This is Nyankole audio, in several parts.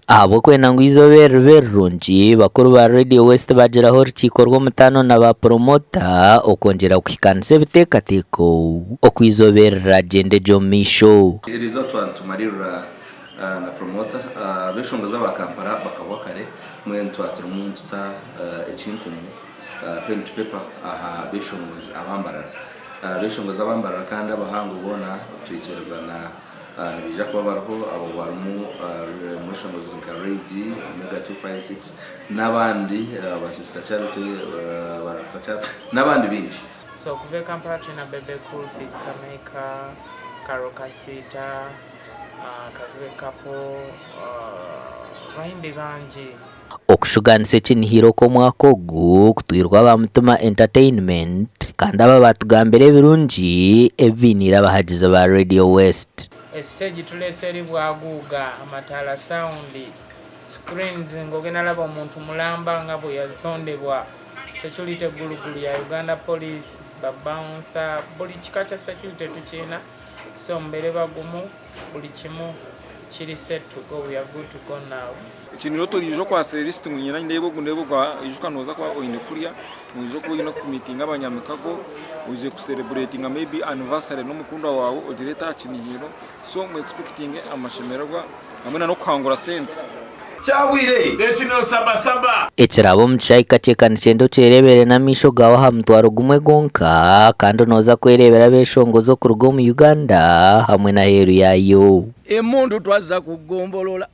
Ahabw'okwenda ngu eizooba eri ribe rirungi, bakuru ba Radio West baagiraho orukiiko rw'omutaano na ba puromota okwongyera kuhikaanisa ebiteekateeko oku eizooba eri riraagyende gye omu maisho. Eriizooba twaba nitumariirira na puromota, ab'eshongozi aba Kampala bakahwa kare, mbwenu twaba turimu nituta ekinkumu, pen to paper, aha b'eshongozi aba Mbarara. Ab'eshongozi aba Mbarara kandi abahango boona twikiriza na. Nibaija kuba bariho abo barimu omweshongozi nka Ray G, Omega 256 n'abandi ba Sister Charity, ba Rasta Charity n'abandi baingi. So okuva e Kampala tulina Bebe Cool, Fik Fameica, Karole Kasita, Kazibwe Kapo, abayimbi bangi. Okushugaanisa ekinihiro okw'omwaka ogu kutwirwe aba Mutima Entertainment kandi aba baatugambira ebirungi ebi bainiire abahagizi ba Radio West. Esiteegi tuleese eri bwaguuga, amataala, sound, screens ng'ogenda laba omuntu mulamba nga bweyazitondebwa, security gulugulu ya Uganda Police, ba bouncer, buli kika kya security tukirina so mubeere bagumu buli kimu kiri set to go, we are good to go now. Eki niryo toriija okwatsire lisiti ngu niinyenda ndeebe ogu ndeebe ogu aa ijuka nooza kuba oine kurya, noija kuba oine kumiitinga abanyamikago, oije kuserebureetinga maybe anniversary n'omukundwa waawe ogireete aha kinihiiro so mu expectinge amashemererwa hamwe n'okuhangura sente. Kyahwire! Ekino Sabasaba. Ekirabo omu kishaayi kakye ka nikyenda okyereebere n'amaisho gaawe aha mutwaro gumwe gwonka kandi nooza kwereebera abeeshongozi okuruga omu Uganda hamwe n'aheeru yaayo. Emundu twaza ku ggombolola.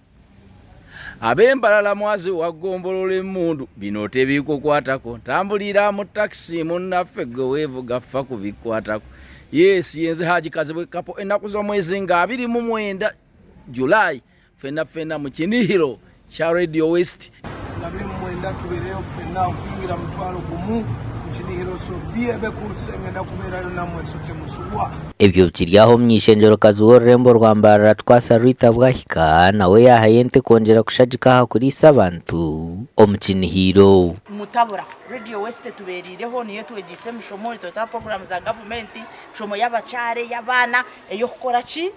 Ab'e Mbarara mwaziwa ggombolola emmundu bino tebikukwatako ntambulira mu takisi munnaffe gwe weevuga ffa ku bikwatako yes yenze Haji Kazibwe Kapo ennaku z'omwezi nga 29 July ffenna ffenna mu kinihiro kya Radio West. 29 tubeereyo ffenna okuyingira 10,000 mu kinihiro so Bebe Cool ngenda kubeerayo nammwe so temusubwa. Ebyo bikiri aho omuny'eishengyerokazi w'orurembo rwa Mbarara Twasa Rita Bwahika nawe yaahayo ente kwongyera kushagika aha kuriisa abantu omu kinihiiro. Mutabura, Radio West etubereireho niyo etwegyeise emishomo, etwetaho puroguraamu za gavumenti, emishomo y'abakyara, ey'abaana, ey'okukora ki?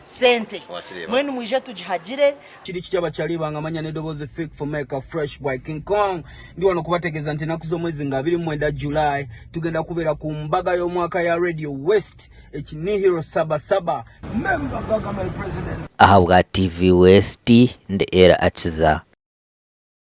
Sente. Mbwenu mwije tugihagire. Kiri kityo abakyali bange amanya n'edoboozi Fik Fameica Fresh Boy King Kong ndi wano kubategeeza nti enaku z'omwezi nga 29 July tugenda kubeera ku mbaga y'omwaka ya Radio West ekinihiro Saba Saba. Member Gagamel President. Ahabwa TV West, ndi Ella Akiza.